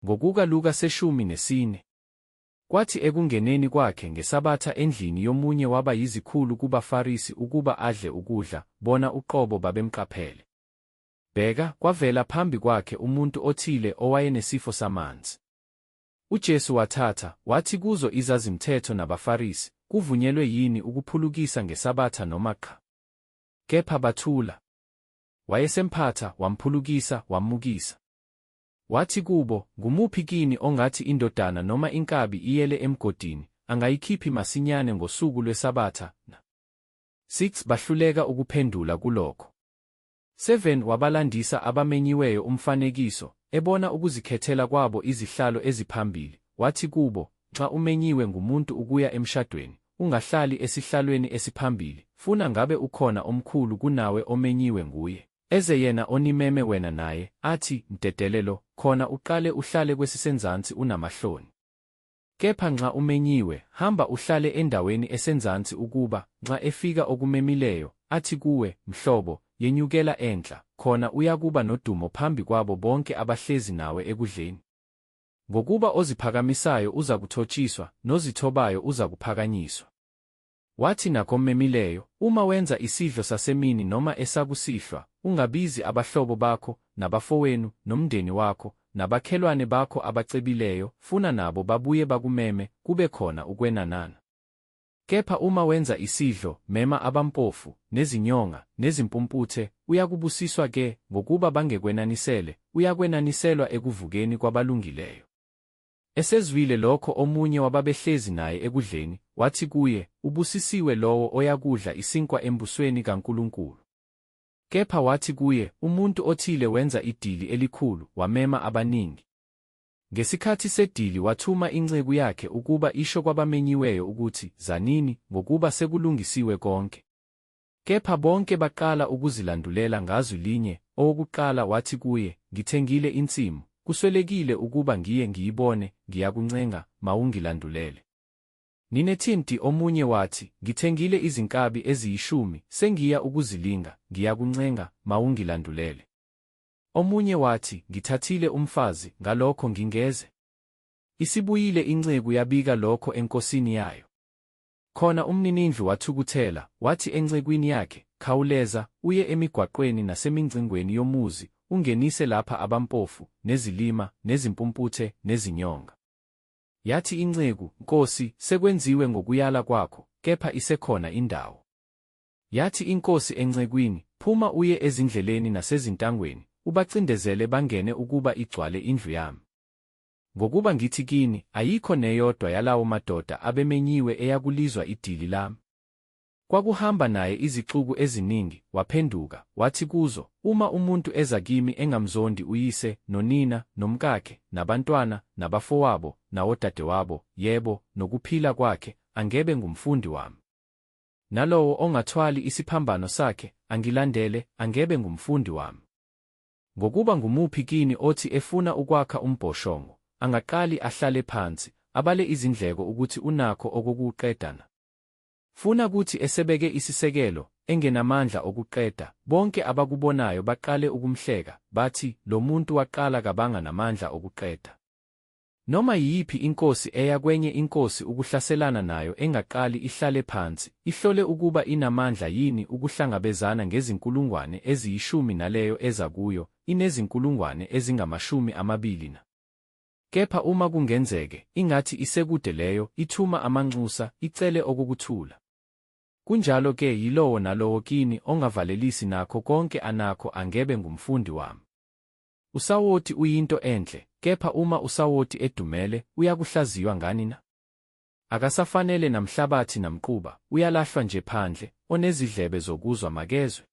Ngokuka Luka seshumi nesine. Kwathi ekungeneni kwakhe ngesabatha endlini yomunye waba yizikhulu kubaFarisi ukuba adle ukudla, bona uqobo babemqaphele. Bheka, kwavela phambi kwakhe umuntu othile owayenesifo samanzi. UJesu wathatha, wathi kuzo izazimthetho nabaFarisi, Kuvunyelwe yini ukuphulukisa ngesabatha noma qha? Kepha bathula. Wayesemphatha, wamphulukisa, wammukisa. Wathi kubo, Ngumuphi kini ongathi indodana noma inkabi iyele emgodini, angayikhiphi masinyane ngosuku lwesabatha, na? 6 bahluleka ukuphendula kulokho. 7 Wabalandisa abamenyiweyo umfanekiso, ebona ukuzikhethela kwabo izihlalo eziphambili, wathi kubo, Nxa umenyiwe ngumuntu ukuya emshadweni, ungahlali esihlalweni esiphambili, funa ngabe ukhona omkhulu kunawe omenyiwe nguye. Eze yena onimeme wena naye, athi, Mdedele lo, khona uqale uhlale kwesisenzansi unamahloni. Kepha nxa umenyiwe, hamba uhlale endaweni esenzansi ukuba, nxa efika okumemileyo, athi kuwe, Mhlobo, yenyukela enhla, khona uyakuba nodumo phambi kwabo bonke abahlezi nawe ekudleni. Ngokuba oziphakamisayo uzakuthotshiswa, nozithobayo uzakuphakanyiswa. Wathi nakommemileyo, Uma wenza isidlo sasemini noma esakusihlwa, ungabizi abahlobo bakho, nabafowenu, nomndeni wakho, nabakhelwane bakho abacebileyo, funa nabo babuye bakumeme, kube khona ukwenanana. Kepha uma wenza isidlo, mema abampofu, nezinyonga, nezimpumputhe, uyakubusiswa ke, ngokuba bangekwenanisele, uyakwenaniselwa ekuvukeni kwabalungileyo. Esezwile lokho omunye wababehlezi naye ekudleni, wathi kuye, Ubusisiwe lowo oyakudla isinkwa embusweni kaNkulunkulu. Kepha wathi kuye, Umuntu othile wenza idili elikhulu, wamema abaningi. Ngesikhathi sedili wathuma inceku yakhe ukuba isho kwabamenyiweyo ukuthi, Zanini, ngokuba sekulungisiwe konke. Kepha bonke baqala ukuzilandulela ngazwi linye, owokuqala wathi kuye, Ngithengile insimu, kuswelekile ukuba ngiye ngiyibone, ngiyakuncenga, mawungilandulele. 19 omunye wathi, Ngithengile izinkabi eziyishumi, sengiya ukuzilinga, ngiyakuncenga, mawungilandulele. Omunye wathi, Ngithathile umfazi, ngalokho ngingeze. Isibuyile inceku yabika lokho enkosini yayo. Khona umninindlu wathukuthela, wathi encekwini yakhe, Khawuleza, uye emigwaqweni nasemingcingweni yomuzi, ungenise lapha abampofu, nezilima, nezimpumputhe, nezinyonga. Yathi inceku, Nkosi, sekwenziwe ngokuyala kwakho, kepha isekhona indawo. Yathi inkosi encekwini, Phuma uye ezindleleni nasezintangweni, ubacindezele bangene ukuba igcwale indlu yami. Ngokuba ngithi kini, ayikho neyodwa yalawo madoda abemenyiwe eyakulizwa idili lami. Kwakuhamba naye izixuku eziningi, waphenduka, wathi kuzo, Uma umuntu eza kimi engamzondi uyise, nonina, nomkakhe, nabantwana, nabafowabo, nawodadewabo, yebo, nokuphila kwakhe, angebe ngumfundi wami. Nalowo ongathwali isiphambano sakhe, angilandele, angebe ngumfundi wami. Ngokuba ngumuphi kini othi efuna ukwakha umbhoshongo, angaqali ahlale phansi, abale izindleko ukuthi unakho okokuwuqeda na? Funa kuthi esebeke isisekelo, engenamandla okuqeda, bonke abakubonayo baqale ukumhleka, bathi, Lo muntu waqala kabanga namandla okuqeda. Noma yiyiphi inkosi eya kwenye inkosi ukuhlaselana nayo engaqali ihlale phansi, ihlole ukuba inamandla yini ukuhlangabezana ngezinkulungwane eziyishumi naleyo eza kuyo, inezinkulungwane ezingamashumi amabili na? Kepha uma kungenzeke, ingathi isekude leyo, ithuma amanxusa, icele okokuthula. Kunjalo ke yilowo nalowo kini ongavalelisi nakho konke anakho angebe ngumfundi wami. Usawoti uyinto enhle, kepha uma usawoti edumele, uyakuhlaziywa ngani na? Akasafanele namhlabathi namquba, uyalahlwa nje phandle, onezidlebe zokuzwa makezwe.